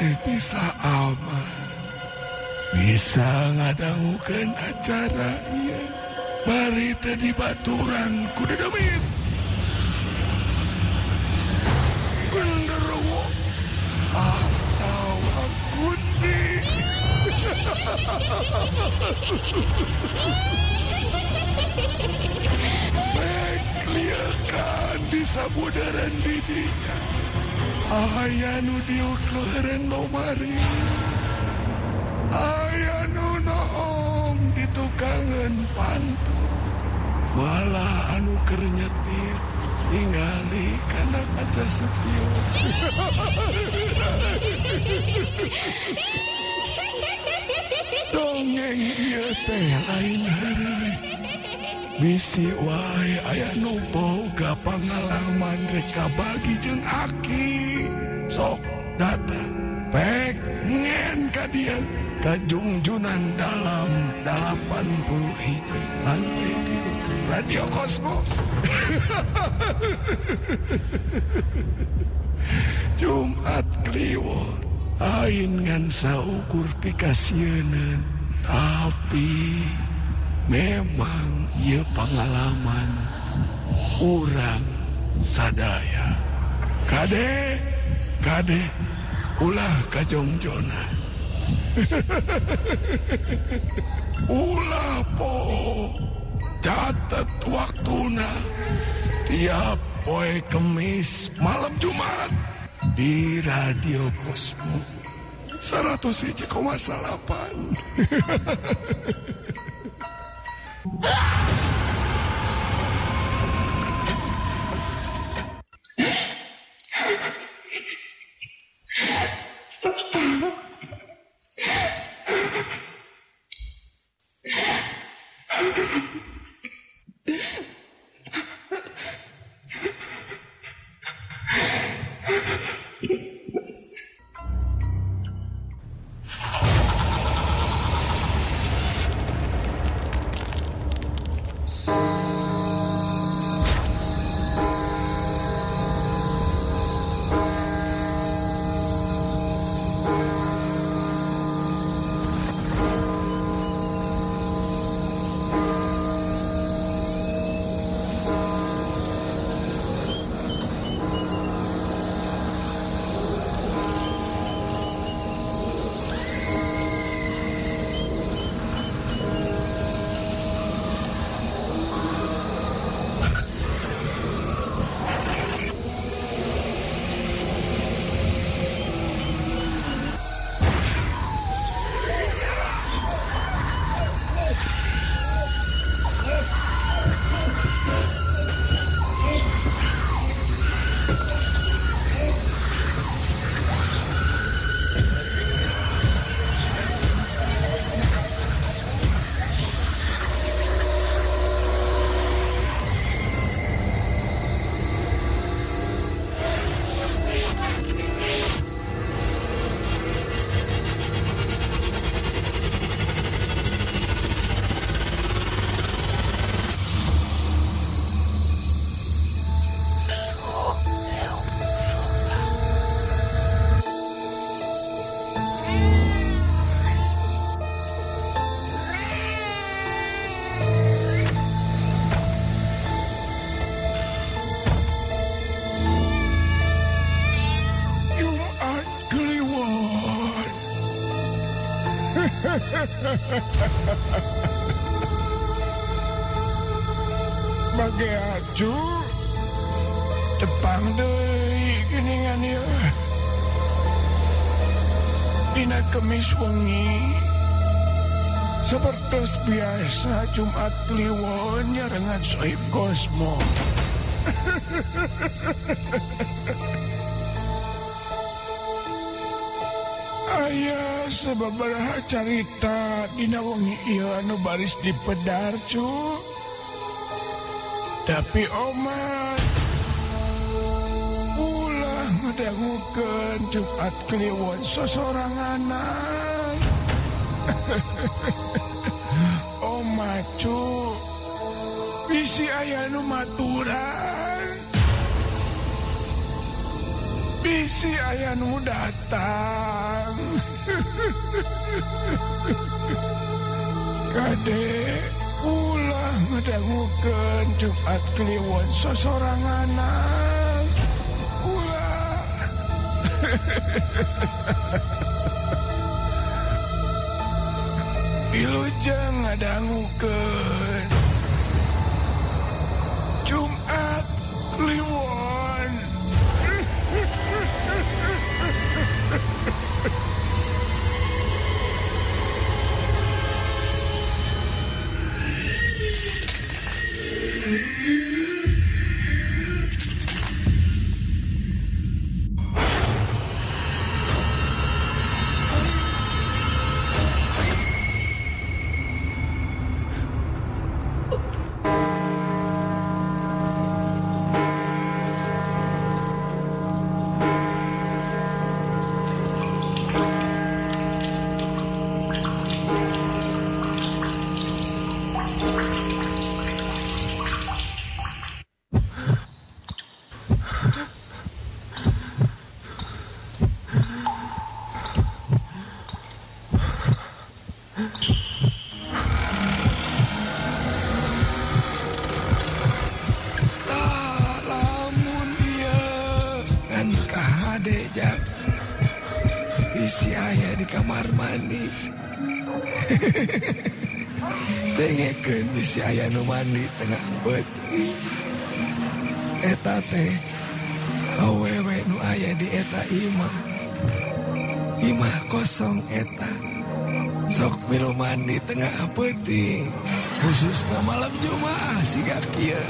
teh bisa aman. Bisa ngadangukeun acara ieu. Bari teh dibaturan ku dedemit. Genderuwo atawa kunti. Liakan di sabudaran didinya. Aya nu diuk leureun lomari. Aya nu noong di tukangan pantu. Malah anu keur nyetir ningali kana kaca spion. Dongeng ieu teh lain heureuy. Bisi wae aya nu boga pangalaman rek kabagi jeung aki. Sok datang pek ngen ka dieu ka Jungjunan dalam 81 lantai 3 Radio Cosmo. Jumat Kliwon lain ngan saukur pikasieuneun, tapi memang ieu pengalaman urang sadaya. Kade, kade, ulah kajongjonan. Ulah poho, catet waktuna. Tiap poe Kemis malam Jumat di Radio Cosmo 101,8. Bagi acu tepang deui geuningan ieu. Dina Kemis wengi sapertos biasa Jumat Kliwon nyarengan Sohib Cosmo. Aya sababaraha carita dina wengi ieu anu baris dipedar cu. Tapi omat ulah ngadangukeun Jumat Kliwon sosoranganan. Omat cu, bisi aya nu maturan. Bisi aya nu datang. Kade ulah ngadangukeun Jumat Kliwon sosoranganan. Ulah. Wilujeng ngadangukeun Jumat Kliwon. Bisi aya di kamar mandi. Dengekeun bisi aya nu mandi tengah peuting. Eta teh awewe nu aya di eta imah. Imah kosong eta. Sok milu mandi tengah peuting. Khususna malam Jumaah siga kieu.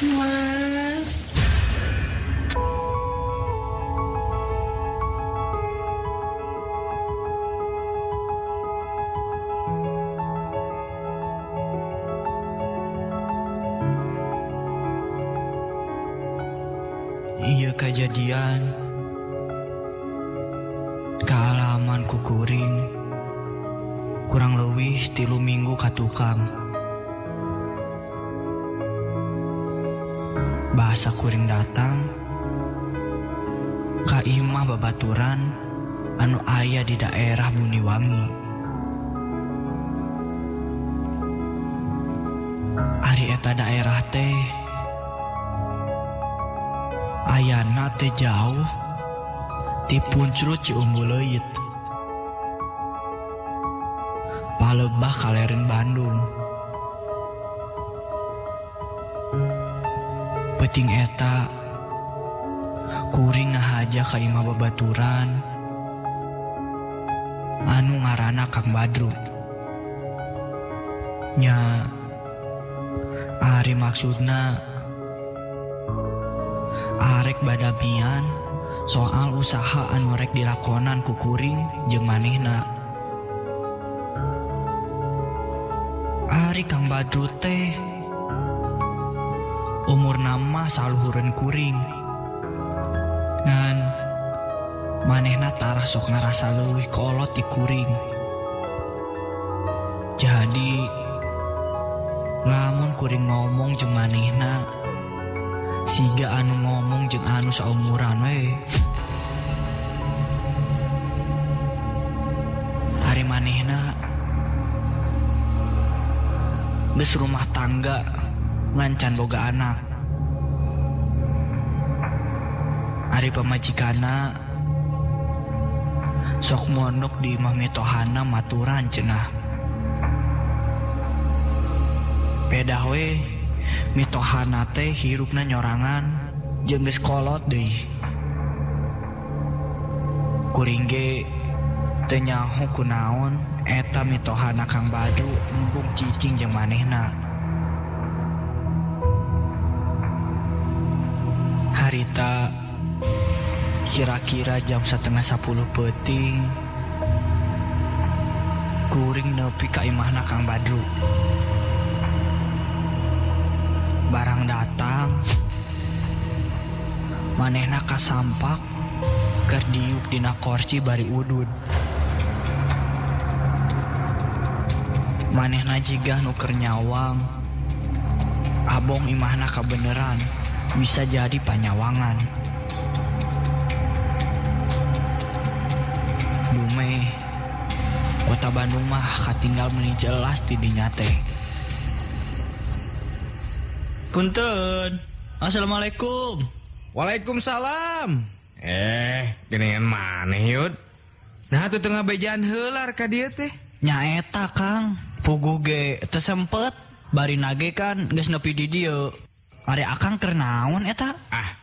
Mas. Ieu kejadian kaalaman ku kuring kurang leuwih 3 minggu ka tukang. Bahasa kuring datang ka imah babaturan anu aya di daerah Buniwangi. Ari eta daerah teh ayana teh jauh ti Punclut Ciumbuleuit, palebah kalerin Bandung. Peuting eta kuring ngahaja ka imah babaturan anu ngaranna Kang Badru. Nya ari maksudna arek badamian soal usaha anu rek dilakonan ku kuring jeung manehna. Ari Kang Badru teh umurna mah saluhureun kuring. Ngan manehna tarah sok ngarasa leuwih kolot ti kuring. Jadi lamun kuring ngomong jeung manehna siga anu ngomong jeung anu saumuran we. Ari manehna geus rumah tangga ngan can boga anak. Ari pamajikanna sok mondok di imah mitohana maturan cenah. Pedah we mitohana teh hirupna nyorangan jeung geus kolot deui. Kuring ge teu nyaho kunaon eta mitohana Kang Badru embung cicing jeung manehna. Harita kira-kira jam 9:30 peuting kuring nepi ka imahna Kang Badru. Barang datang manehna kasampak keur diuk dina korci bari udud. Manehna jigah nu keur nyawang abong imahna kabeneran bisa jadi panyawangan. Dumeh kota Bandung mah katinggal meni jelas ti dinya teh. Punten. Assalamualaikum. Waalaikumsalam. Geningan maneh yud. Nah tuh tengah bejaan heular ka dieu teh. Nya eta Kang, puguh ge teu sempet bari nage kan geus nepi di dieu. Ari akang keur naon eta? Ah,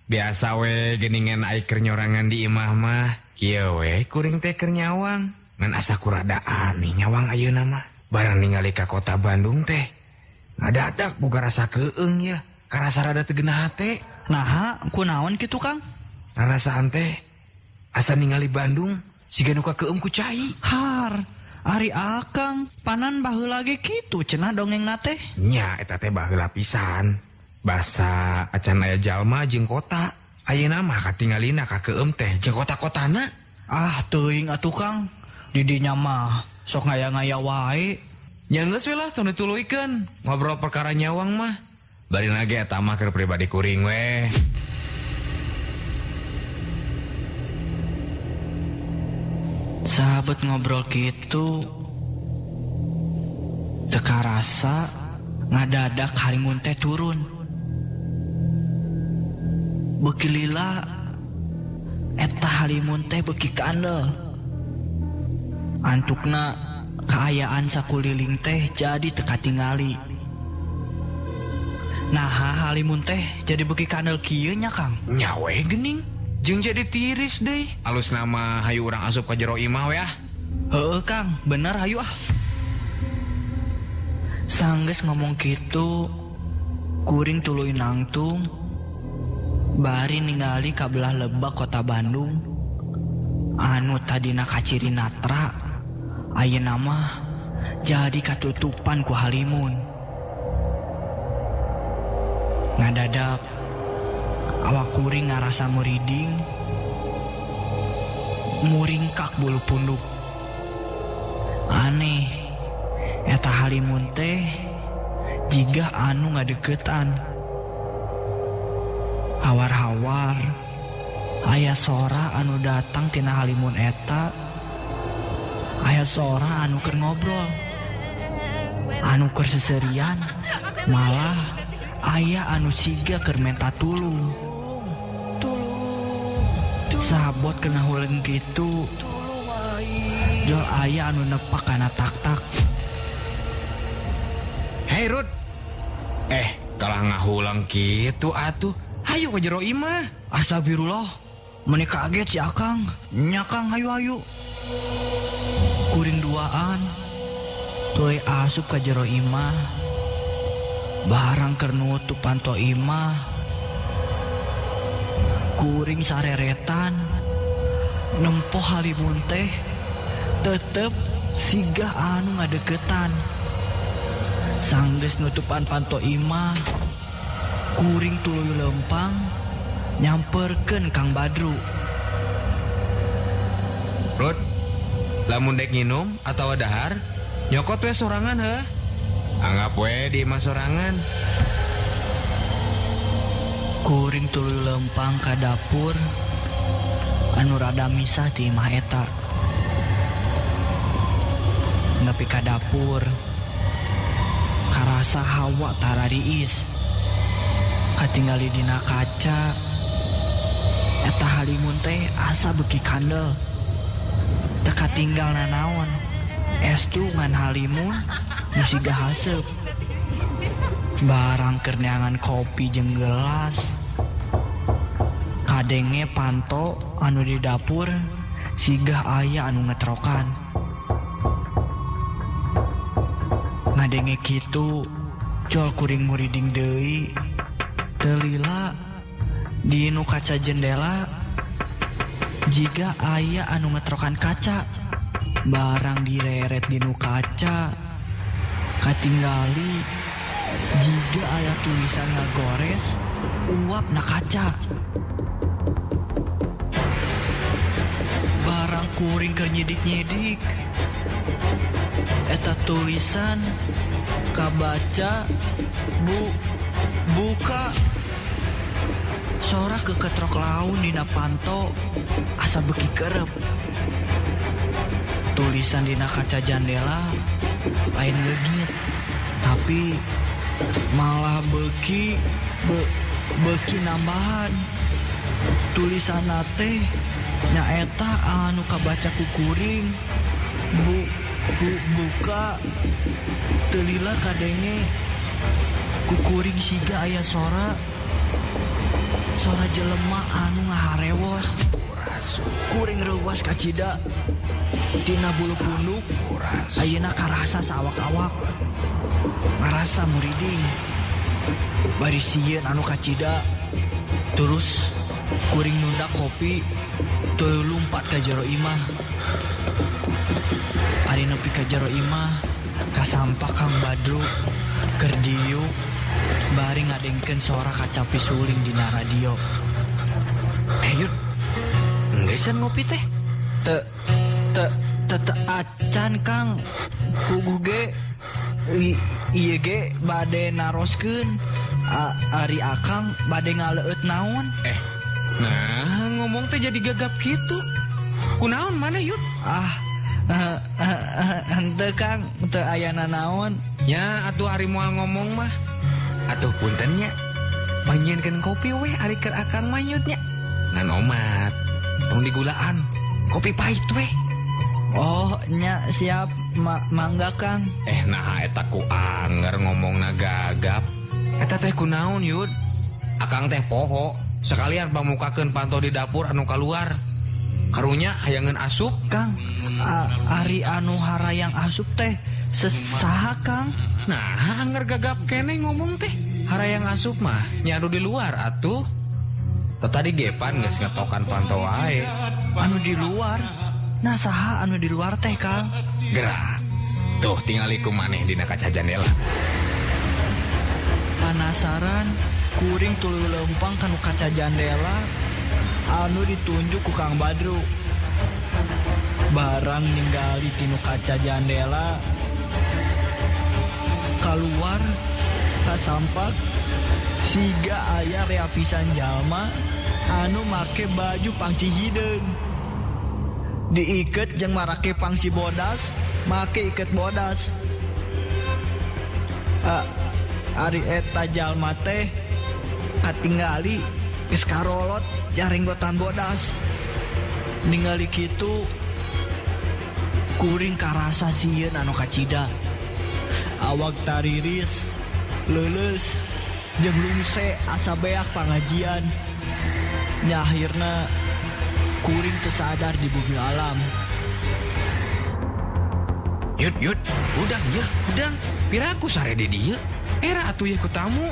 biasa we geningan ai keur nyorangan di imah mah. Kieu we kuring teh keur nyawang. Ngan asa kurada aneh nyawang ayeuna mah. Barang ningali ka kota Bandung teh ngadadak boga rasa keung ya, karasa rada teu geunah hate. Naha, kunaon kitu Kang? Ngarasaan teh asa ningali Bandung siga nu kakeum ku cai. Har, ari akang panan baheula ge kitu cenah dongengna teh. Nya eta teh baheula pisan. Basa acan aya jalma jeung kota. Ayeuna mah katingalina kakeum teh jeung kota-kotana. Ah, teuing atuh Kang. Di dinya mah sok ngaya-ngaya wae. Nya geus we lah tong dituluykeun ngobrol perkara nyawang mah. Bari lagi eta mah keur pribadi kuring we. Sahabat ngobrol kitu teu karasa ngadadak halimun teh turun. Beuki lila eta halimun teh beuki kandel. Antukna kaayaan sakuliling teh jadi teu katingali. Nah, halimun teh jadi beuki kandel kieu nya Kang. Nya we geuning jeung jadi tiris deui. Alus nama hayu urang asup ka jero imah we ah. Heueuh Kang, bener hayu ah. Sanggeus ngomong kitu, kuring tuluy nangtung bari ningali ka belah lebak kota Bandung anu tadina kaciri natra ayeuna mah jadi katutupan ku halimun. Ngadadak Awak kuring ngarasa muriding, muringkak bulu punduk. Aneh, eta halimun teh jiga anu ngadeukeutan. Hawar-hawar aya sora anu datang tina halimun eta. Aya sora anu keur ngobrol, anu keur seserian, malah aya anu siga keur menta tulung. Sabot keur ngahuleng kitu, jol aya anu nepak kana tak-tak. Hei Rud, kalah ngahulang kitu atuh. Hayu ke jero imah. Astagfirullah, meni kaget si Akang. Nya Kang, hayu-hayu. Kuring duaan tuluy asup ka jero imah. Barang keur nutup panto imah, kuring sareretan nempo halimun teh tetep siga anu ngadeukeutan. Sanggeus nutupan panto imah, kuring tuluy lempang nyamperkeun Kang Badru. Rud, lamun dek nginum atawa dahar, nyokot we sorangan heuh. Anggap we di imah sorangan. Kuring tuluy lempang ka dapur anu rada misah ti imah eta. Nepi ka dapur, karasa hawa tarariis. Katingali dina kaca, eta halimun teh asa beuki kandel. Teu katinggal nanaon, estu ngan halimun nu siga haseup. Barang keur neangan kopi jeung gelas, kadenge panto anu di dapur siga aya anu ngetrokan. Ngadenge kitu, jol kuring muriding deui. Teu lila di nu kaca jendela jiga aya anu ngetrokan kaca. Barang direret di nu kaca, katinggali jiga aya tulisan ngagores uap na kaca. Barang kuring keur nyidik-nyidik, eta tulisan kabaca bu buka. Sora keketrok laun dina panto asa beuki kerep. Tulisan dina kaca jandela lain leungit, tapi malah beuki beuki nambahan. Tulisanna teh nyaeta anu kabaca ku kuring bu bu buka. Teu lila kadenge ku kuring siga aya sora sora jelema anu ngaharewos. Kuring reuwas kacida tina bulu punduk ayeuna karasa saawak-awak, ngarasa muriding. Bari sieun anu kacida. Terus kuring nunda kopi tuluy lumpat ka jero imah. Ari nepi ka jero imah, kasampak Kang Badru keur diuk bari ngadengkeun sora kacapi suling dina radio. Yud, geus ngopi teh? Teu teu teu acan Kang. Puguh ge ieu ge bade naroskeun. Ari Akang bade ngaleueut naon? Nah ngomong teh jadi gagap kitu. Kunaon maneh Yud? Henteu Kang, teu aya nanaon. Nya atuh ari moal ngomong mah. Atuh punten nya. Panjieunkeun kopi weh ari keur Akang mah Yud nya. Ngan omat, tong digulaan. Kopi pahit weh. Oh, nya siap, mangga Kang. Nah eta ku angger ngomongna gagap. Eta teh kunaon Yud? Akang teh poho. Sekalian pamukakeun panto di dapur anu kaluar. Karunya hayangeun asup Kang. Ari anu harayang asup teh sesaha Kang? Nah, angger gagap keneh ngomong teh. Harayang asup mah nya anu di luar atuh. Tadi gepan geus ngetokan panto wae. Anu di luar? Nah saha anu di luar teh Kang? Gerak. Tuh tingali ku maneh dina kaca jendela. Penasaran Kuring tuluy lempang kanu kaca jandela anu ditunjuk ku Kang Badru. Barang ninggali tinu kaca jandela kaluar kasampak siga aya rea pisan jalma anu make baju pangsi hideung. Diiket jeung marake pangsi bodas, make iket bodas. Ari eta jalma teh katingali geus karolot jarenggotan bodas. Ningali kitu kuring karasa sieun anu kacida. Awak tariris, leuleus, jeung lungse asa beak pangajian. Nya akhirna kuring teu sadar di bumi alam. Yud, yud, udang ya, udang. Piraku sare di dieu. Era atuh ye ku tamu.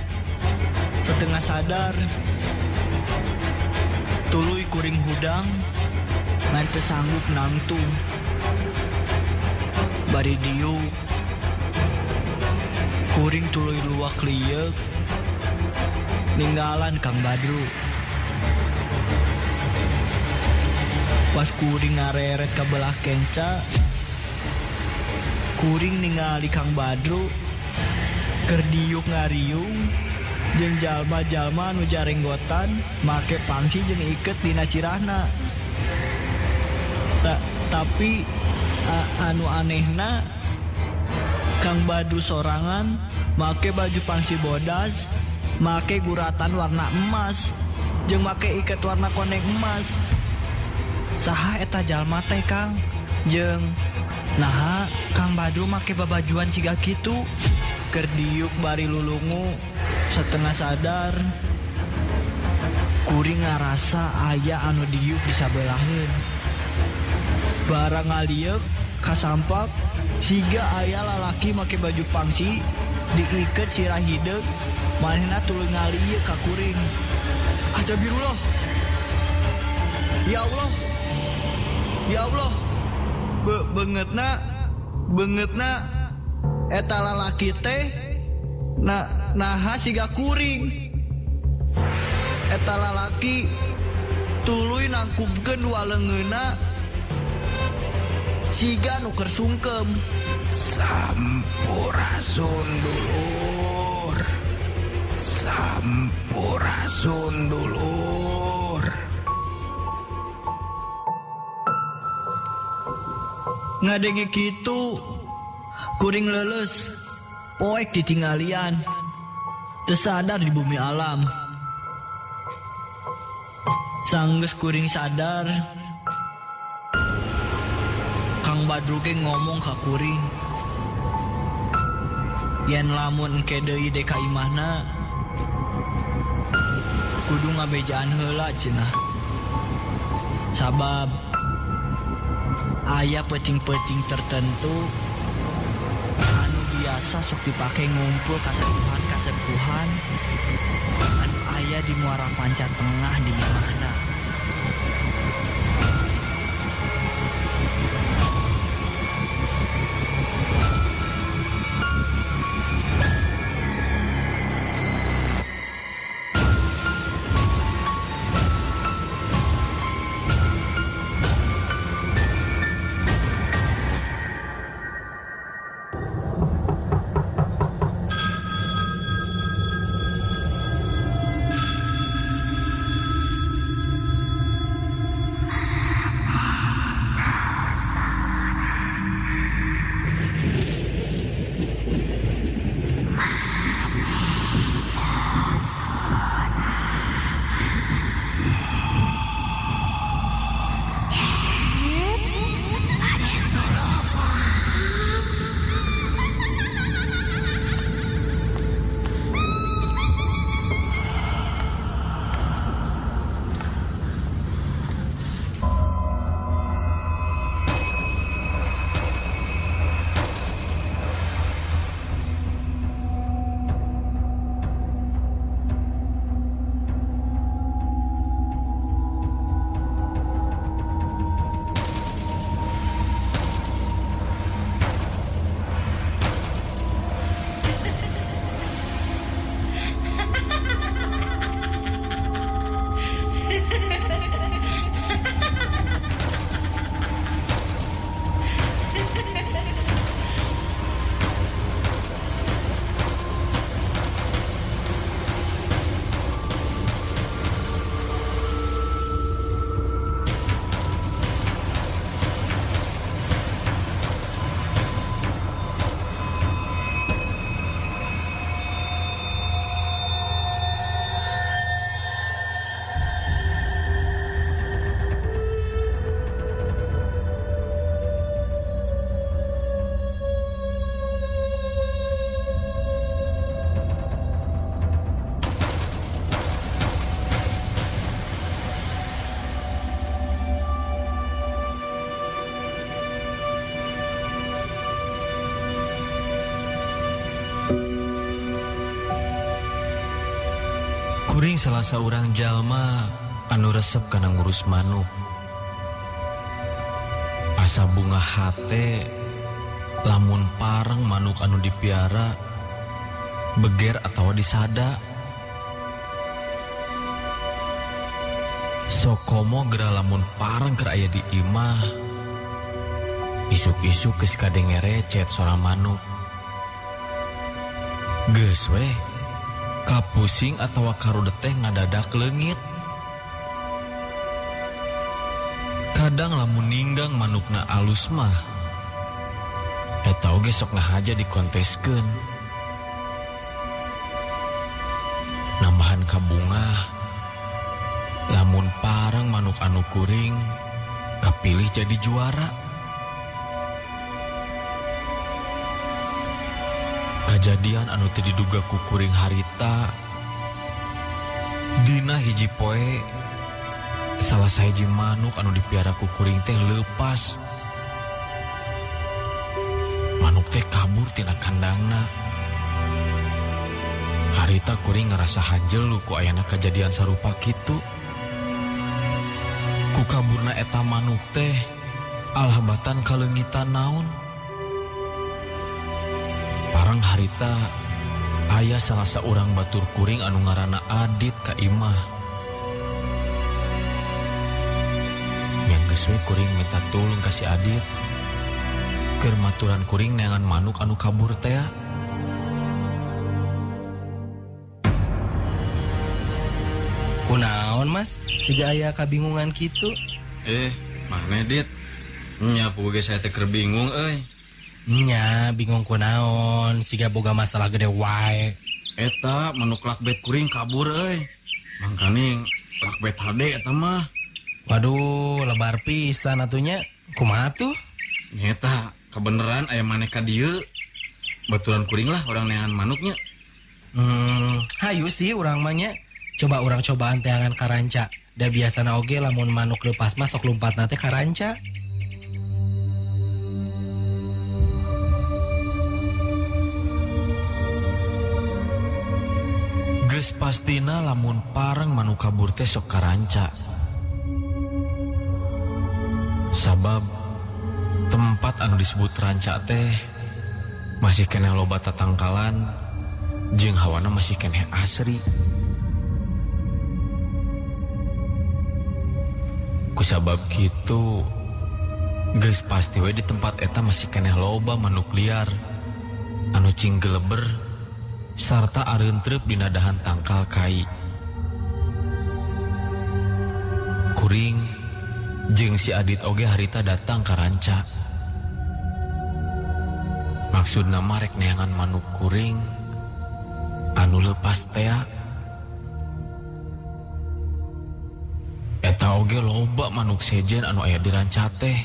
Setengah sadar tuluy kuring hudang ngan teu sanggup nangtung. Bari diuk kuring tuluy luak lieuk ninggalan Kang Badru. Pas kuring ngareret ka belah kenca, kuring ningali Kang Badru keur diuk ngariung jeung jalma-jalma nu jarenggotan make pangsi jeung iket dina sirahna. Tapi anu anehna Kang Badru sorangan make baju pangsi bodas, make guratan warna emas, jeung make iket warna koneng emas. Saha eta jalma teh Kang? Jeung naha Kang Badru make babajuan siga kitu? Keur diuk bari lulungu setengah sadar, kuring ngarasa aya anu diuk di sabelaheun. Barang ngalieuk kasampak siga aya lalaki make baju pangsi diiket sirah hideung, manehna tuluy ngalieuk ka kuring. Astagfirullah. Ya Allah. Ya Allah. Beungeutna eta lalaki teh naha siga kuring. Eta lalaki tuluy nangkupkeun dua leungeunna siga nu keur sungkem. Sampurasun dulur. Sampurasun dulur. Ngadenge kitu kuring leuleus, poek ditinggalian, teu sadar di bumi alam. Sanggeus kuring sadar, Kang Badru ge ngomong ka kuring, yen lamun engke deui dek ka imahna kudu ngabejaan heula cenah. Sabab aya peuting-peuting tertentu anu biasa sok dipake ngumpul kasepuhan-kasepuhan anu aya di Muara Panca Tengah di imahna. Kuring salah saurang jalma anu resep kana ngurus manuk. Asa bunga hate lamun pareng manuk anu dipiara beger atawa disada. Sokomo geura lamun pareng keur aya di imah, isuk-isuk geus kadenge recet sora manuk. Geus weh, kapusing atawa karudet teh ngadadak leungit. Kadang lamun ninggang manukna alus mah, eta oge sok ngahaja dikonteskeun. Nambahan kabungah, lamun pareng manuk anu kuring kapilih jadi juara. Kajadian anu teu diduga ku kuring harita, dina hiji poe salah sahiji manuk anu dipiara ku kuring teh leupas. Manuk teh kabur tina kandangna. Harita kuring ngerasa hanjelu ku ayana kajadian sarupa kitu. Ku kaburna eta manuk teh alah batan kaleungitan naon. Parang harita aya salah saurang batur kuring anu ngaranna Adit ka imah. Yang geus we kuring minta tulung ka si Adit keur maturan kuring neangan manuk anu kabur teh. Kunaon Mas? Siga aya kabingungan kitu. Mana Dit? Nya puge saya teh keur bingung euy. Nya bingung kunaon, siga boga masalah gede wae. Eta manuk lakbet kuring kabur euy. Mangkaning lakbet hade eta mah. Waduh, lebar pisan atunya. Kumaha tuh? Nyeta kebeneran aya maneh ka dieu. Baturan kuring lah orang neangan manuknya. Hayu sih urang mah nya. Coba urang cobaan teangan karanca. Da biasana oge lamun manuk leupas mah sok lumpatna teh karanca. Geus pastina lamun pareng manuk kabur teh sok karanca. Sabab tempat anu disebut ranca teh masih keneh loba tatangkalan jeung hawana masih keneh asri. Kusabab kitu geus pasti we di tempat eta masih keneh loba manuk liar anu cing geleber sarta areuntreub dina dahan tangkal kai. Kuring jeung si Adit oge harita datang ka ranca. Maksudna mah rek neangan manuk kuring anu leupas tea. Eta oge loba manuk sejen anu aya di ranca teh.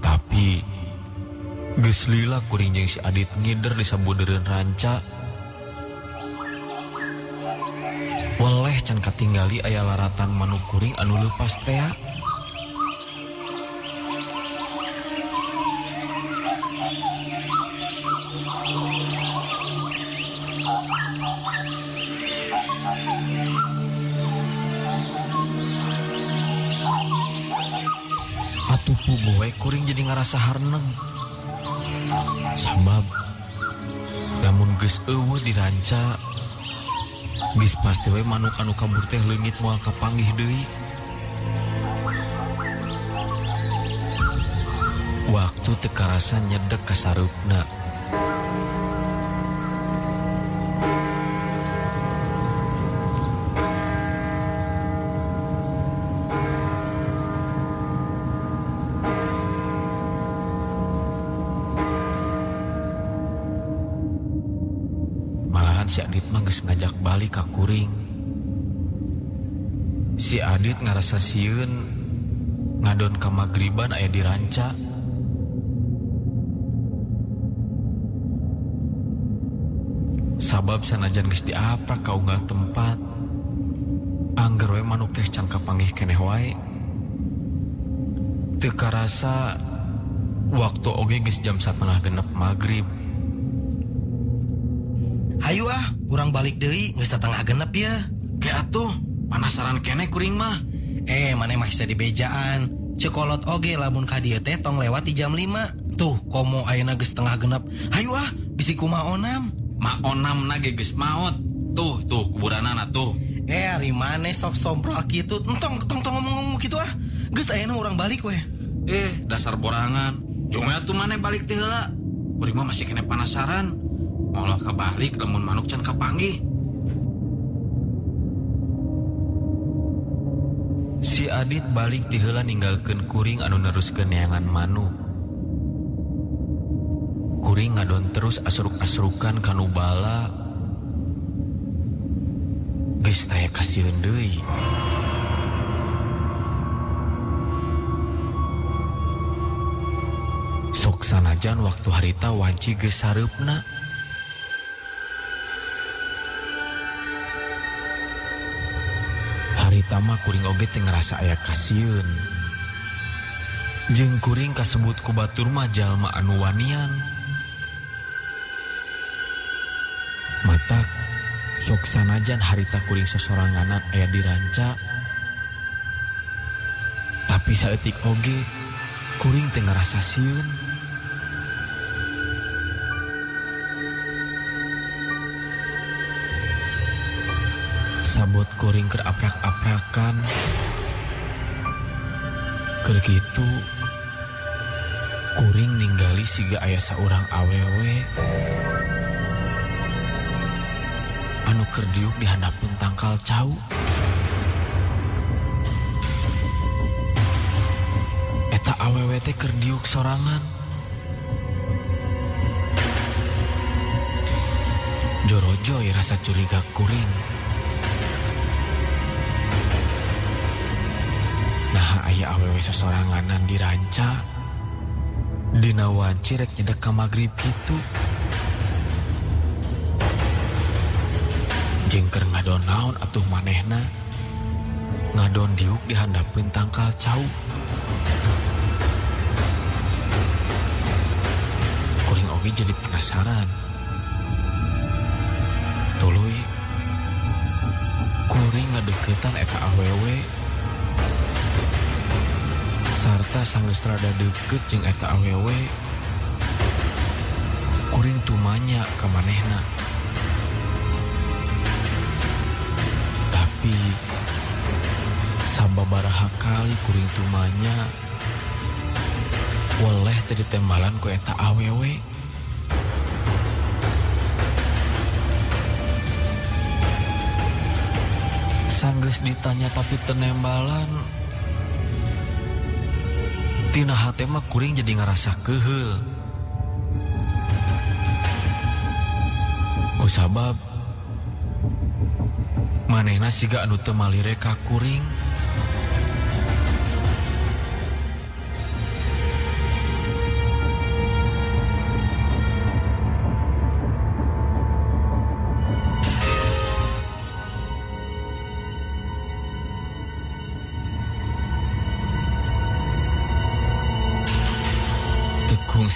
Tapi geus lila kuring jeung si Adit ngider di sabudeureun ranca. Weleh can katinggali aya laratan manuk kuring anu leupas tea. Atuh puguh we kuring jadi ngarasa harneng. Sabab lamun geus eueuh di ranca, geus pasti we manuk anu kabur teh leungit moal kapanggih deui. Waktu teu karasa nyedek ka sareupna. Si Adit mah geus ngajak balik ka kuring. Si Adit ngarasa sieun ngadon ka magriban aya di ranca. Sabab sanajan geus diaprak ka unggal tempat, angger we manuk teh can kapanggih keneh wae. Teu karasa waktu oge geus jam 5:30 magrib. Hayu ah, urang balik deui geus satengah genep ya. Ke atuh, penasaran keneh kuring mah. Maneh mah bisa dibejaan. Cekolot oge lamun ka dieu teh tong lewat di jam 5. Tuh, komo ayeuna geus setengah genep. Hayu ah, bisi kumaha onam. Ma onam na ge geus maot. Tuh, tuh kuburanana tuh. Ari maneh sok sombral kitu. Entong tong ngomong-ngomong kitu ah. Geus ayeuna urang balik we. Dasar borangan. Jong we atuh maneh balik teh heula. Kuring mah masih kene penasaran. Moal kabalik lamun manuk can kapanggih. Si Adit balik ti heula ninggalkeun kuring anu neruskeun neangan manuk. Kuring ngadon terus asruk-asrukan kanu bala. Geus taya kasieun deui. Sok sanajan waktu harita wanci geus sareupna. Harita mah kuring oge teu ngarasa aya kasieun. Jeung kuring kasebut ku batur mah jalma anu wanian. Matak sok sanajan harita kuring sosoranganan aya di ranca. Tapi saeutik oge kuring teu ngarasa sieun. Sabot kuring keur aprak-aprakan. Keur kitu kuring ninggali siga aya saurang awewe anu keur diuk di handapeun tangkal cau. Eta awewe teh keur diuk sorangan. Jorojoy rasa curiga kuring. Nah aya awewe sosoranganan di ranca. Dina wanci rek nyedek ka magrib kitu. Jeung keur ngadon naon atuh manehna. Ngadon diuk di handapeun tangkal cau. Kuring oge jadi penasaran. Tuluy kuring ngadeukeutan eta awewe. Sarta sanggeus rada deukeut jeung eta awewe, kuring tumanya ka manehna. Tapi sababaraha kali kuring tumanya weleh teh ditembalan ku eta awewe. Sanggeus ditanya tapi tenembalan. Tina hate mah kuring jadi ngarasa keheul. Kusabab manehna siga anu teu malire ka kuring.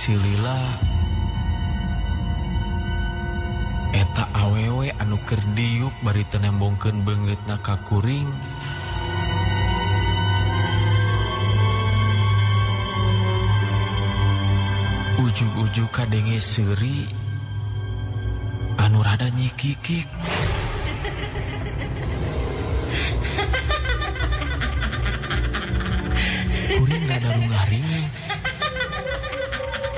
Si Lila eta awewe anu keur diuk bari teu nembongkeun beungeutna ka kuring. Ujug-ujug kadenge seuri anu rada nyikikik. Kuring rada rungaringe.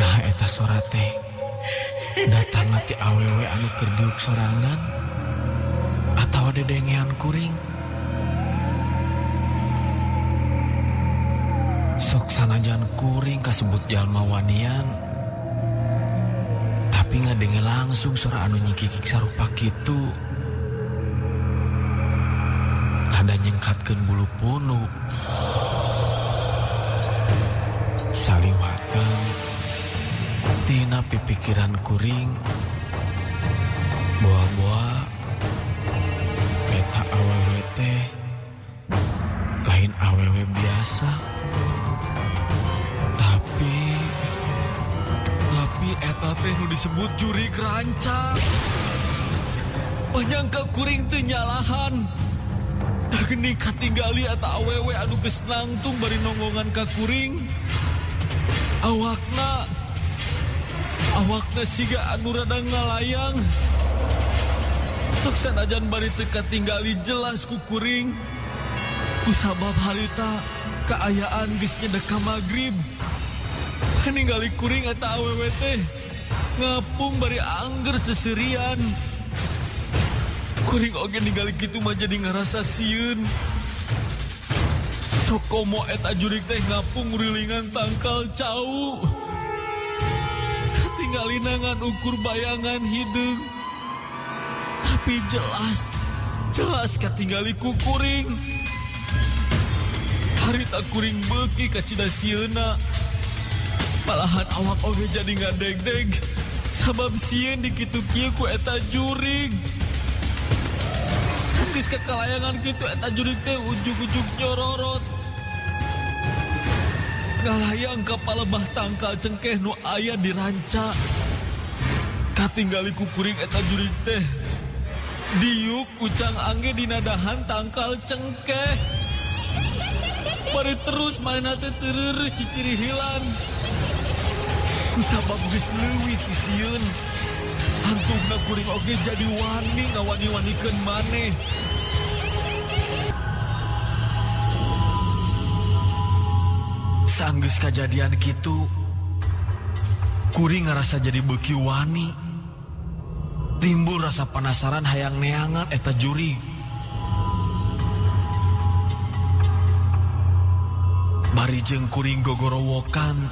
Nah eta sora teh datang ti awewe anu keur diuk sorangan atawa dedengean kuring. Sok sanajan kuring kasebut jalma wanian, tapi ngadenge langsung sora anu nyikikik sarupa kitu. Rada nyengkatkeun bulu punuk. Saliwatan tina pipikiran kuring boa-boa eta awewe teh lain awewe biasa, tapi eta teh nu disebut jurig ranca. Moal nyangka kuring teu nyalahan. Da geuning katinggali eta awewe anu geus nangtung bari nonggongan ka kuring. Awakna siga anu rada ngalayang. Sok sanajan bari teu katinggali jelas ku kuring. Kusabab harita kaayaan geus nyedek ka magrib. Ningali kuring eta awewe teh ngapung bari angger seserian. Kuring oge ningali kitu mah jadi ngarasa sieun. Sokomo eta jurik teh ngapung ngurilingan tangkal cau. Katinggalina ngan ukur bayangan hideung. Tapi jelas katinggali ku kuring. Harita kuring beuki kacida sieuna. Malahan awak oge jadi ngadeg-deg. Sabab sieun dikitu kieu ku eta jurig. Geus kakalayangan kitu eta jurig teh ujug-ujug nyororot. Ngalayang ka palebah tangkal cengkeh nu aya di ranca. Katinggali ku kuring eta jurig teh diuk kucang angge dina dahan tangkal cengkeh. Bari terus manehna teh teureureuh cicirihilan. Kusabab geus leuwih ti sieun. Hantugna kuring oge jadi wani ngawani-wanikeun maneh. Sanggeus kajadian kitu, kuring ngarasa jadi beuki wani. Timbul rasa penasaran hayang neangan eta jurig. Bari jeung kuring gogorowokan,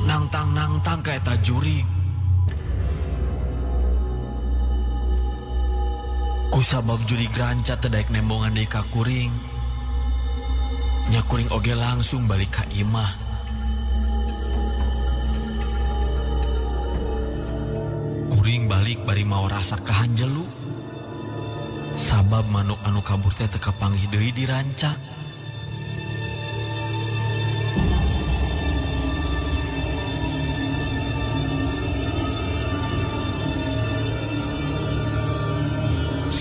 nangtang-nangtang ka eta jurig. Kusabab jurig ranca teu daek nembongan deui ka kuring. Nya kuring oge langsung balik ka imah. Kuring balik bari mawa rasa kahanjelu. Sabab manuk anu kabur teh teu kapanggih deui di ranca.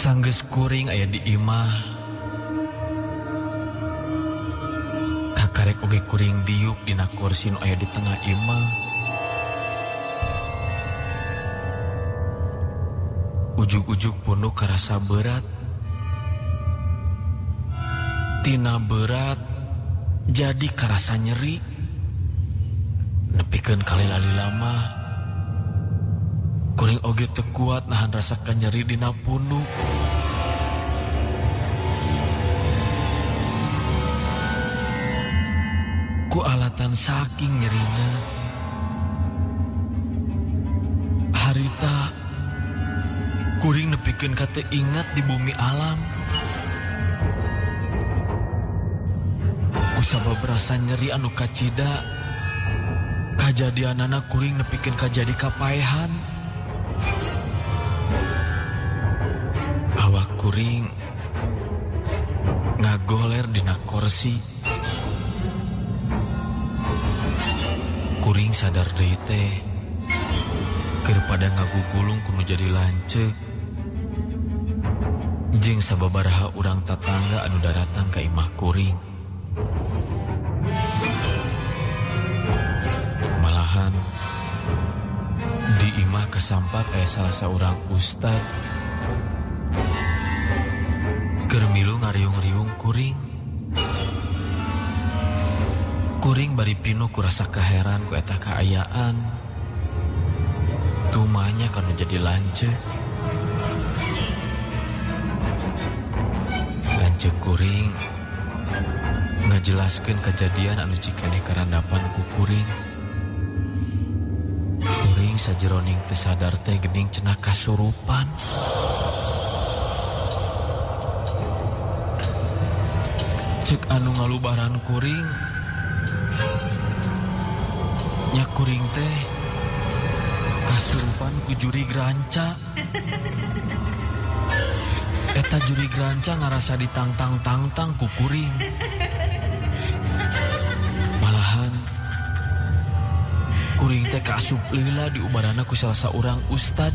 Sanggeus kuring aya di imah. Kakarek oge kuring diuk dina kursi nu aya di tengah imah. Ujug-ujug punduk karasa berat. Tina berat jadi karasa nyeri. Nepikeun kalila-lila mah kuring oge teu kuat nahan rasa kanyeri dina punduk. Ku alatan saking nyerina. Harita kuring nepikeun ka teu ingat di bumi alam. Kusabab rasa nyeri anu kacida, kajadianana kuring nepikeun ka jadi kapaehan. Awak kuring ngagoler dina kursi. Kuring sadar deui teh keur pada ngagugulung kudu jadi lanceuk. Jeung sababaraha urang tatangga anu daratang ka imah kuring. Malahan di imah kasampak aya salah saurang ustad keur milu ngariung-riung kuring. Kuring bari pinuh ku rasa kaheran ku eta kaayaan. Tumanya kanu jadi lanceuk. Lanceuk kuring ngajelaskeun kejadian anu cikeneh karandapan ku kuring. Kuring sajeroning teu sadar teh geuning cenah kasurupan. Cek anu ngalubaran kuring, nya kuring teh kasurupan ku jurig ranca. Eta jurig ranca ngarasa ditangtang-tangtang ku kuring. Malahan kuring teh kaasup lila diubarana ku salah saurang ustad.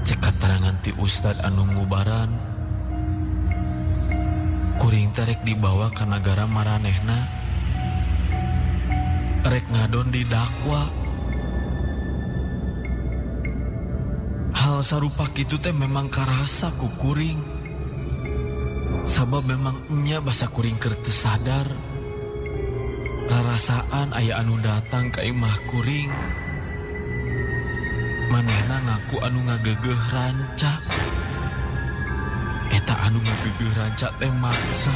Cek katarangan ti ustad anu ngubaran, kuring teh rek dibawa ka nagara maranehna, rek ngadon didakwa. Hal sarupa kitu teh memang karasa ku kuring. Sabab memang nya basa kuring keur teu sadar. Rarasaan aya anu datang ka imah kuring. Manehna ngaku anu ngagegeuh ranca. Eta anu ngagegeuh ranca teh maksa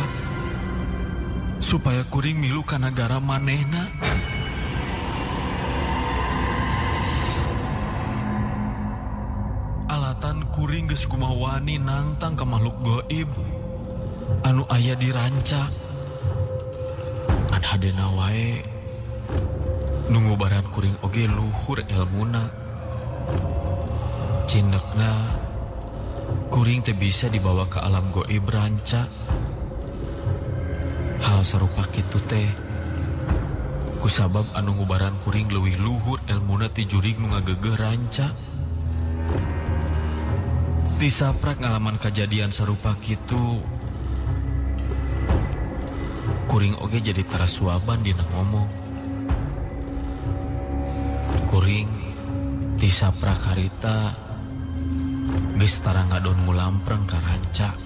supaya kuring milu ka nagara manehna. Alatan kuring geus kumaha wani nangtang ka makhluk gaib anu aya di ranca. Ngan hadena wae nu ngubaran kuring oge luhur elmuna. Cindekna kuring teh bisa dibawa ke alam goib ranca. Hal sarupa kitu teh kusabab anu ngubaran kuring leuwih luhur elmuna ti jurig nu ngagegeuh ranca. Tisaprak ngalaman kajadian sarupa kitu, kuring oge jadi tarasuaban dina ngomong. Kuring tisaprak harita geus tara ngadon ngulampreng ka ranca.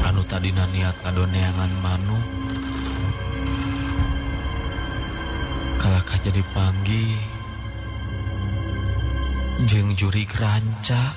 Anu tadina niat ngadon neangan manuk, kalakah jadi panggih jeung jurig ranca.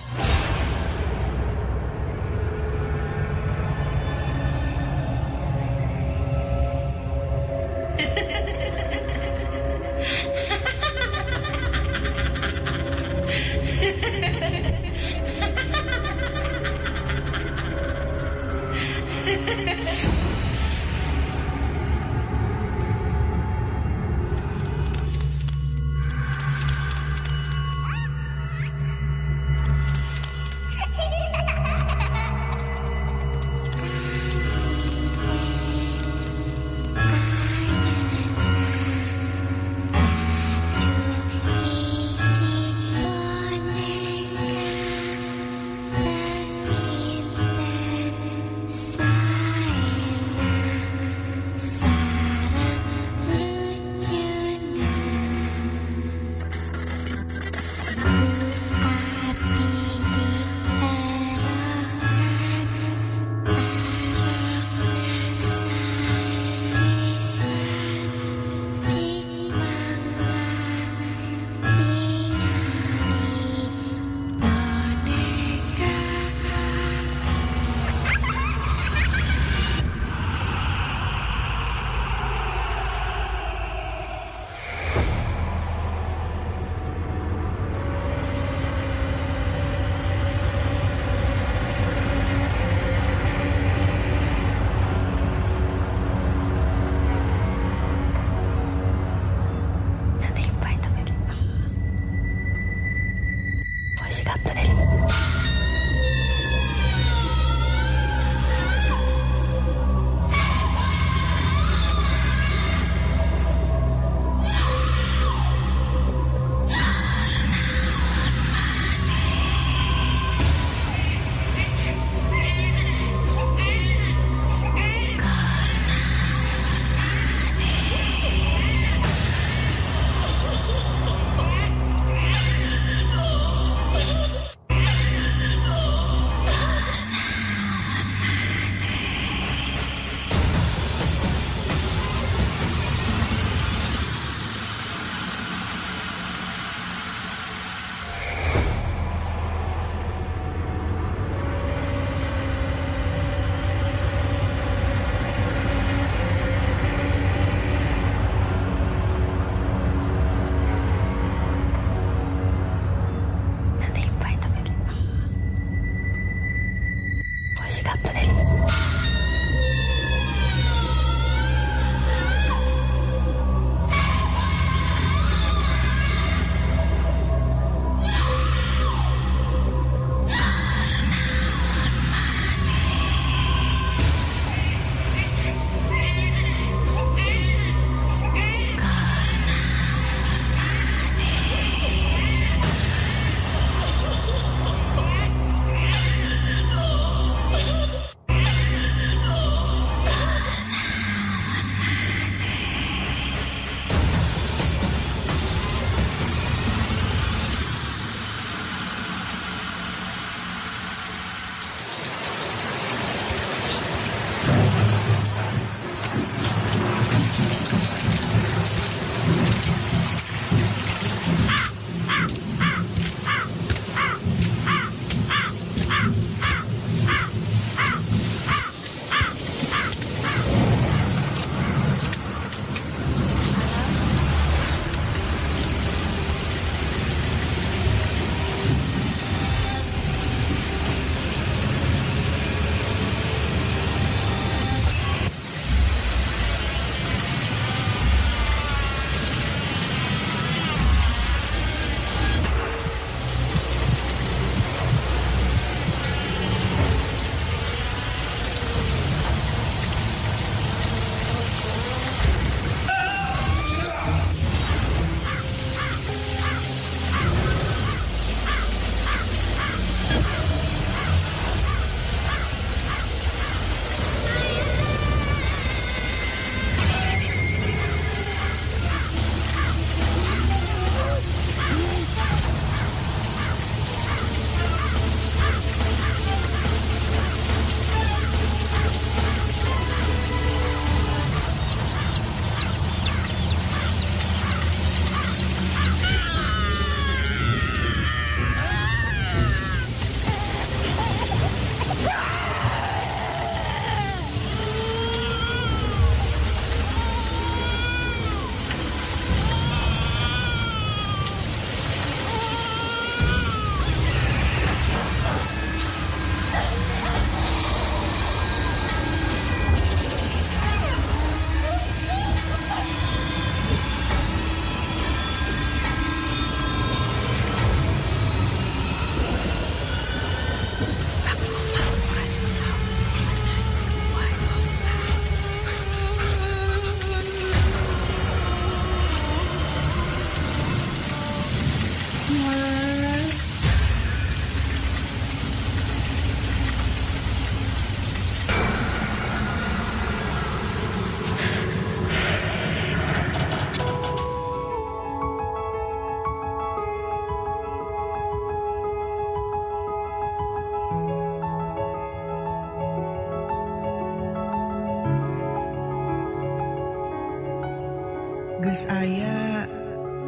Geus aya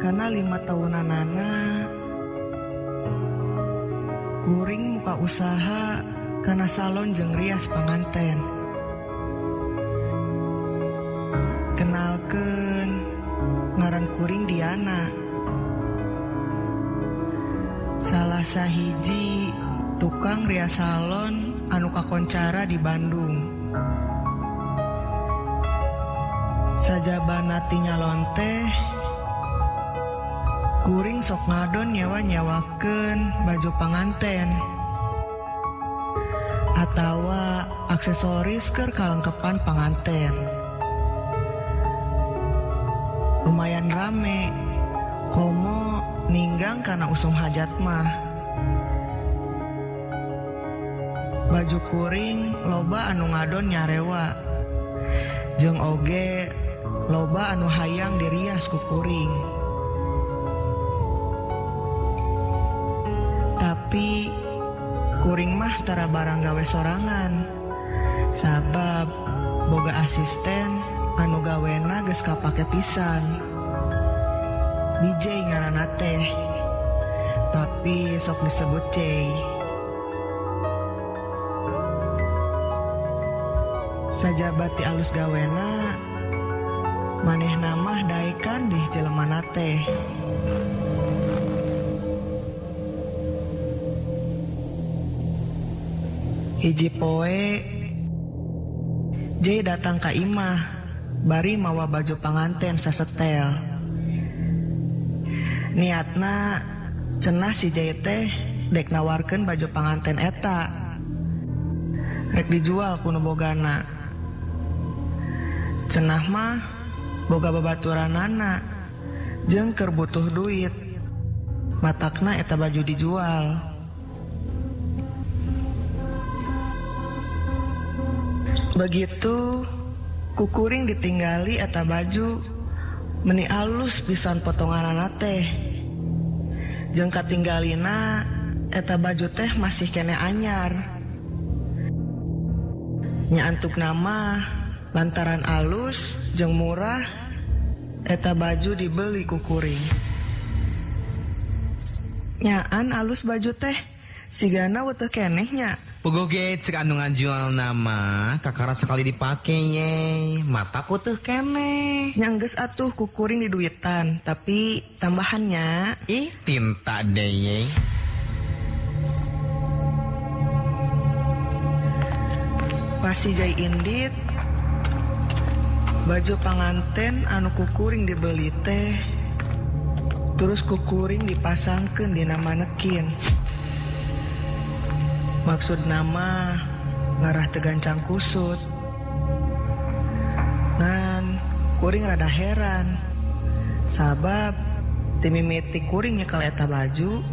kana 5 tahunanana kuring muka usaha kana salon jeung rias panganten. Kenalkeun ngaran kuring Diana. Salah sahiji tukang rias salon anu kakoncara di Bandung. Sajabana ti nyalon teh kuring sok ngadon nyewa-nyewakeun baju panganten atawa aksesoris keur kalengkepan panganten. Lumayan rame, komo ninggang kana usum hajat mah. Baju kuring loba anu ngadon nyarewa, jeung oge loba anu hayang dirias ku kuring. Tapi kuring mah tara barang gawe sorangan, sabab boga asisten anu gawena geus kapake pisan. DJ ngaranna teh, tapi sok disebut Jay. Sajabati alus gawena, manehna mah daekan deh jelemana teh. Hiji poe Jay datang ka imah bari mawa baju panganten sasetel. Niatna cenah si Jay teh dek nawarkeun baju panganten eta rek dijual ku nu bogana. Cenah mah boga babaturanana jeung keur butuh duit, matakna eta baju dijual. Begitu kukuring ditinggali eta baju meni alus pisan potonganana teh. Jeung katinggalina eta baju teh masih kene anyar. Nya antukna mah lantaran alus jeung murah eta baju dibeli kukuring. Nyaan alus baju teh sigana weteh keneh nya. Puguh ge cek anu ngajual nama kakara sekali dipake ye, mata putih keneh. Nya geus atuh kukuring di duitan, tapi tambahannya ih tinta deh ye. Pasti jai indit baju panganten anu kukuring dibeli teh terus kukuring dipasangkeun dina manekin. Maksud nama ngarah tegancang kusut. Ngan kuring rada heran, sabab timimiti kuring nyekel eta baju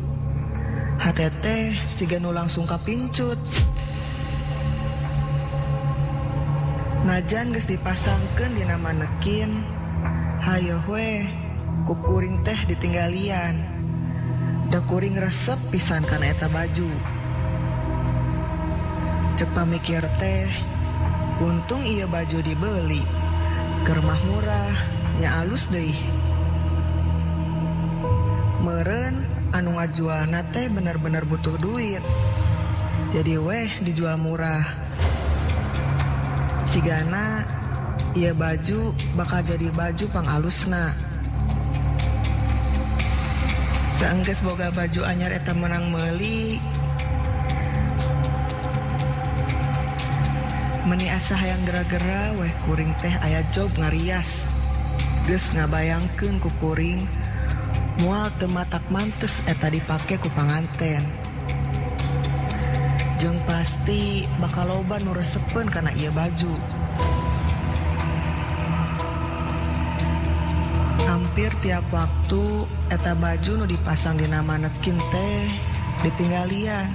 hate teh siga nu langsung kapincut. Najan geus dipasangkeun dina manekin, hayoh we ku kuring teh ditinggalian. Da kuring resep pisan kana eta baju. Cek pamikir teh, untung iya baju dibeli, keur mah murah, nya alus deui. Meureun anu ngajualna teh bener-bener butuh duit, jadi weh dijual murah. Sigana ieu baju bakal jadi baju pangalusna. Saenggeus boga baju anyar eta menang meuli, meni asa hayang gera-gera weh kuring teh aya job ngarias. Geus ngabayangkeun ku kuring moal teu matak mantes eta dipake ku panganten. Jeung pasti bakal loba nu resepeun kana ieu baju. Hampir tiap waktu eta baju nu dipasang dina manekin teh ditinggalian.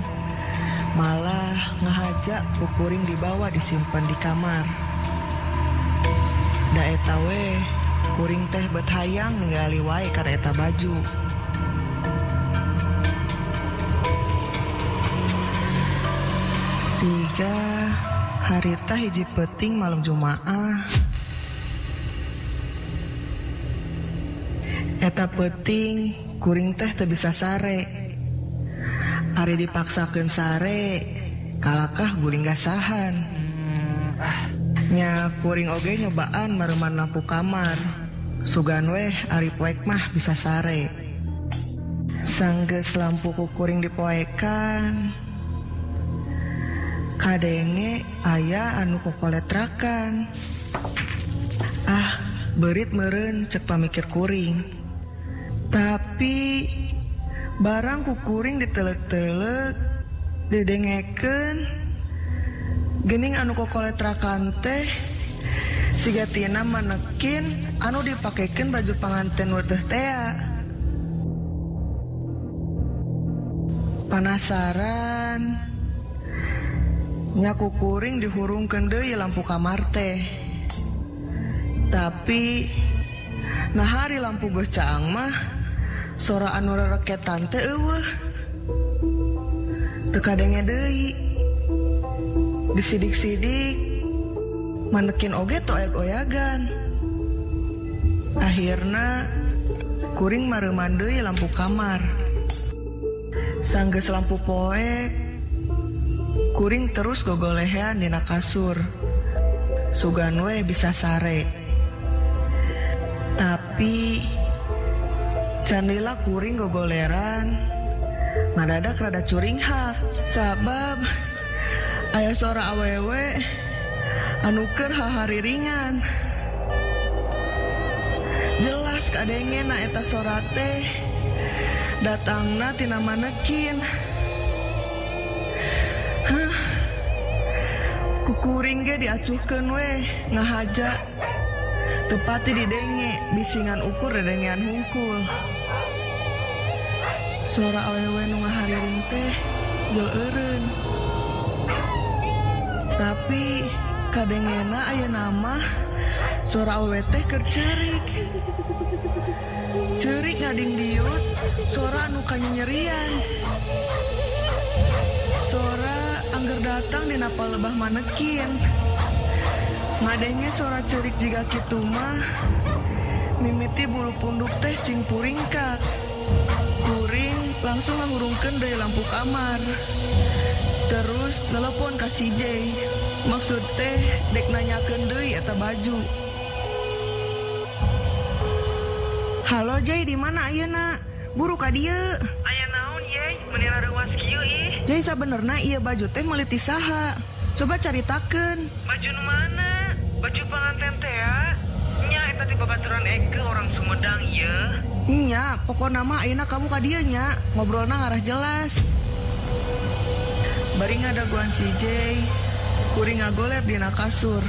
Malah ngahaja ku kuring dibawa disimpan di kamar. Da eta we kuring teh bet hayang ningali wae kana eta baju. Siga harita hiji peuting malam Jumaah. Eta peuting kuring teh teu bisa sare. Ari dipaksakeun sare, kalakah guling gasahan. Nya kuring oge nyobaan mareuman lampu kamar. Sugan weh ari poek mah bisa sare. Sanggeus lampu ku kuring dipoekan, kadenge aya anu kokoletrakan. Ah, beurit meureun cek pamikir kuring. Tapi barang ku kuring ditelek-telek, didengekeun, geuning anu kokoletrakan teh siga tina manekin anu dipakekeun baju panganten weteh tea. Panasaran nya ku kuring dihurungkeun deui lampu kamar teh. Tapi nah hari lampu geus caang mah sora anu rereketan teh eueuh. Teu kadenge deui. Disidik-sidik manekin oge toeg-oyagan. Akhirna kuring mareuman deui lampu kamar. Sanggeus lampu poek, kuring terus gogolehean dina kasur. Sugan we bisa sare. Tapi canila kuring gogoleran, ngadadak rada curinghak. Sabab aya sora awewe anu keur hahariringan. Jelas kadenge na eta sora teh datangna tina manekin. Hah, kukuring ge diacuhkeun we ngahaja. Tepati didenge bisingan ukur dedengean hungkul. Sora awewe nu ngahariring teh jol eureun. Tapi kadengena ayeuna mah sora awewe teh keur ceurik. Ceurik ngading diut, sora anu kanyanyerian. Sora angger datang dina palebah manekin. Ngadenge sora ceurik jiga kitu mah mimiti bulu punduk teh cing puringkak. Kuring langsung ngahurungkeun deui lampu kamar. Terus telepon ka si J. Maksud teh dek nanyakeun deui eta baju. Halo Jay, di mana ayeuna? Buru ka dieu. Aya naon Jay? Meuni rareuwas kieu ih. Jay, sabenerna ieu baju teh meuli ti saha? Coba caritakeun. Baju nu mana? Baju panganten teh ya? Nya eta ti babaturan Eke orang Sumedang ieu. Nya, pokona mah ayeuna kamu ka dieu nya. Ngobrolna ngarah jelas. Bari ngadaguan si Jay, kuring ngagoler dina kasur.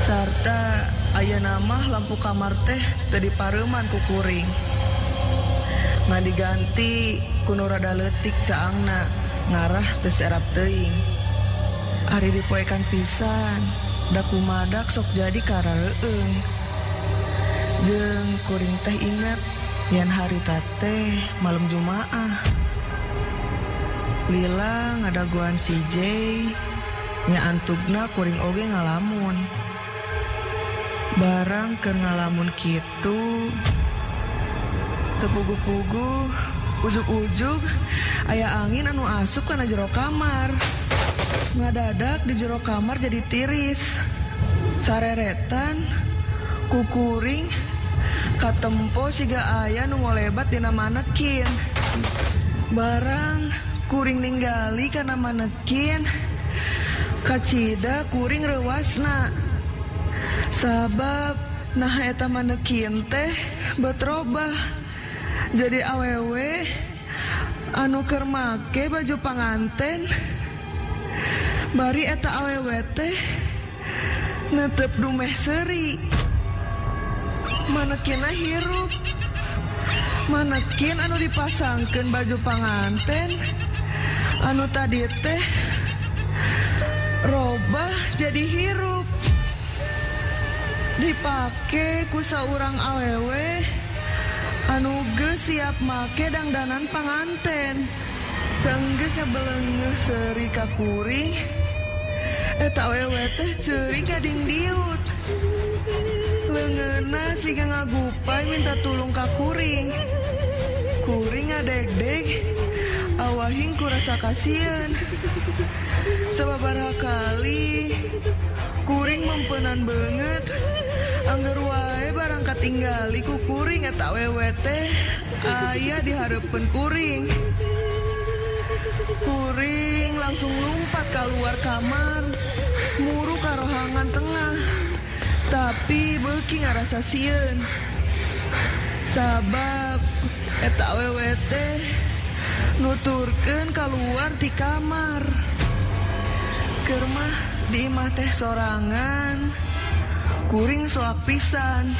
Sarta ayeuna mah lampu kamar teh teu dipareuman ku kuring. Ngan diganti ku nu rada leutik caangna, ngarah teu serap teuing. Ari dipoekan pisan, da kumadak sok jadi karareueung. Jeung kuring teh inget yen harita teh malam Jumaah. Lila ngadaguan si Jay, nya antugna kuring oge ngalamun. Barang keur ngalamun kitu, teu puguh-puguh, ujug-ujug aya angin anu asup kana jero kamar. Ngadadak di jero kamar jadi tiris. Sareretan ku kuring katempo siga aya nu ngolebat dina manekin. Barang kuring ninggali kana manekin, kacida kuring reuasna. Sabab nah eta manekin teh betrobah jadi awewe anu keur make baju panganten. Bari eta awewe teh netep dumeh seuri. Manekinna hirup. Manekin anu dipasangkeun baju panganten anu tadi teh robah jadi hirup. Dipake ku saurang awewe anu geus siap make dangdanan panganten. Sanggeus ngabelengeuh seuri ka kuring, eta awewe teh ceurik ngadingdiut. Leungeunna siga ngagupai minta tulung ka kuring. Kuring ngadegdeg, awahing ku rasa kasieun. Sababaraha kali kuring mempenan beungeut, angger wae barang katinggali ku kuring eta awewe teh aya di hareupeun kuring. Kuring langsung lumpat keluar kamar, muru ka rohangan tengah. Tapi beuki ngarasa sieun. Sabab eta awewe teh nuturkeun kaluar ti kamar. Keur mah di imah teh sorangan, kuring soak pisan.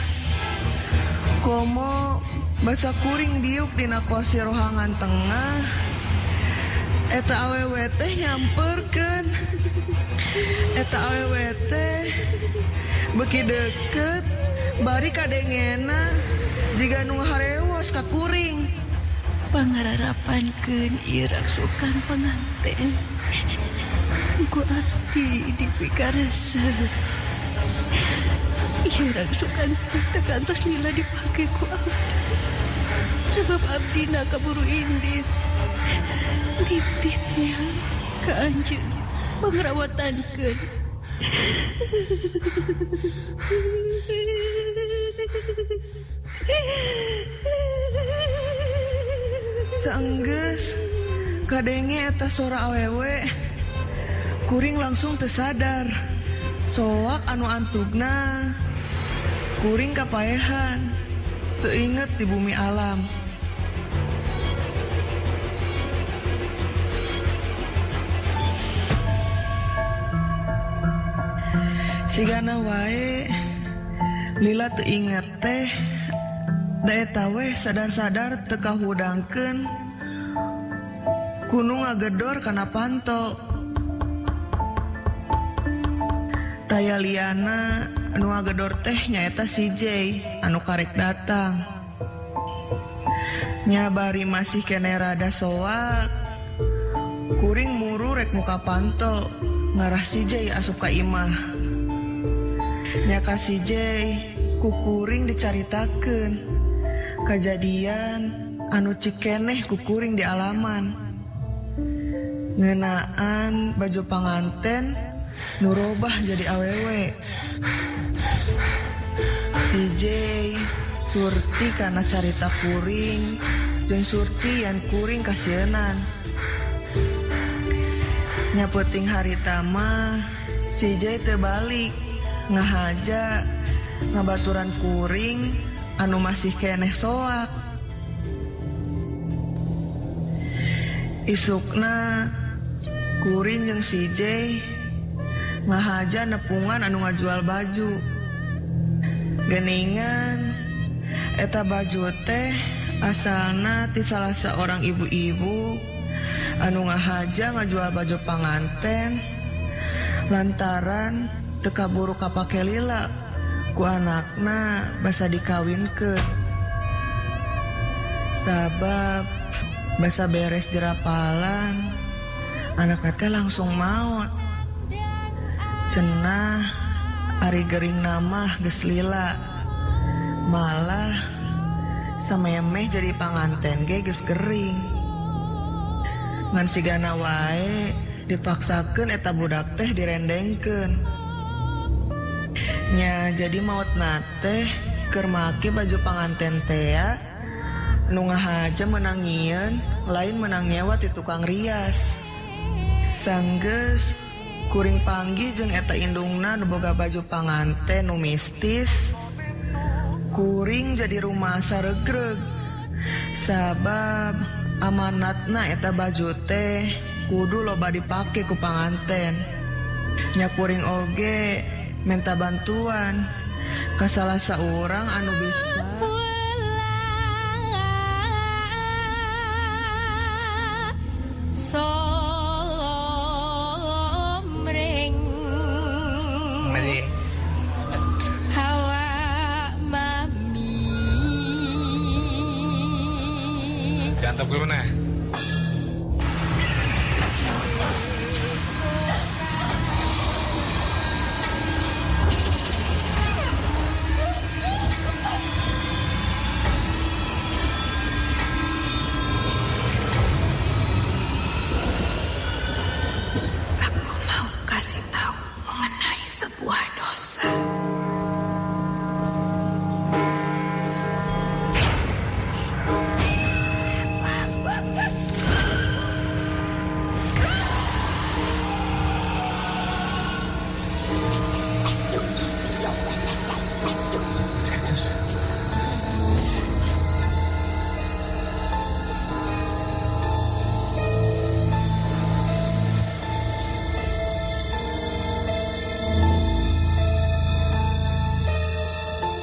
Komo basa kuring diuk dina kursi rohangan tengah, eta awewe teh nyamperkeun. Eta awewe teh beuki deket, bari kadengena jiga nu harewos ka kuring. Pangararapankeun ieu raksukan panganten. Ku abdi dipikaresep. Ieu raksukan teh kantos lila dipake ku abdi. Sebab abdina kaburu indit. Nitipnya ka anjeun pangrawatankeun. Saenggeus kadenge eta sora awewe, kuring langsung teu sadar. Soak anu antugna, kuring kapaehan, teu inget di bumi alam. Sigana wae lila teu inget teh, da eta weh sadar-sadar teu kahudangkeun kunu ngagedor kana panto. Taya liana anu ngagedor teh nyaeta si Jay anu karek datang. Nya bari masih kene rada soak, kuring muru rek muka panto ngarah si Jay asup ka imah. Nya ka si Jay ku kuring dicaritakeun kajadian anu cikeneh ku kuring di alaman. Ngeunaan baju panganten nu robah jadi awewe. Si Jay surti kana carita kuring jeung surti yan kuring kasieunan. Nya peuting harita mah si Jay teu balik, ngahaja ngabaturan kuring anu masih keneh soak. Isukna kuring jeung si Jay ngahaja nepungan anu ngajual baju. Geningan eta baju teh asalna ti salah seorang ibu-ibu anu ngahaja ngajual baju panganten lantaran teu kaburu kapake lila ku anakna basa dikawinkeun. Sabab basa beres dirapalan anakna teh langsung maot. Cenah ari gering namah geus lila, malah samemeh jadi panganten ge geus gering. Ngan sigana wae dipaksakeun eta budak teh direndengkeun. Nya jadi maotna teh keur make baju panganten tea nu ngahaja meunang nyieun lain meunang nyewa ti tukang rias. Sanggeus kuring panggih jeung eta indungna nu boga baju panganten nu mistis, kuring jadi rumasa regreg. Sabab amanatna eta baju teh kudu loba dipake ku panganten. Nya kuring oge minta bantuan ka salah saurang anu bisa somreng hawa mami. Diantap gue mana?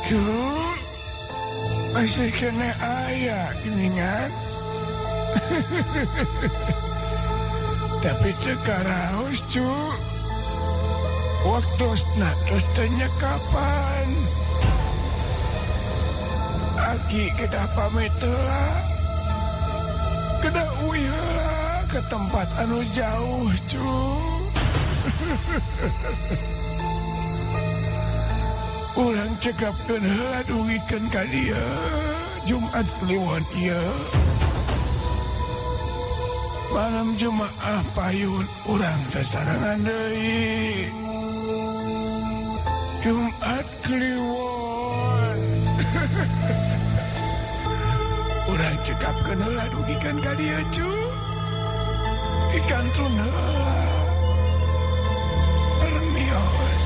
Cu, masih kena aya geningan. Tapi teu karaos cu. Waktosna tos teu nyekapan. Aki kedah pamit heula. Kedah uih heula ke tempat anu jauh cu. Urang cekapkeun heula dugikeun ka dieu Jumat Kliwon ieu. Malam Jumaah payun urang sasarengan deui. Jumat Kliwon. Urang cekapkeun heula dugikeun ka dieu cu. Ikan tun heula. Permios.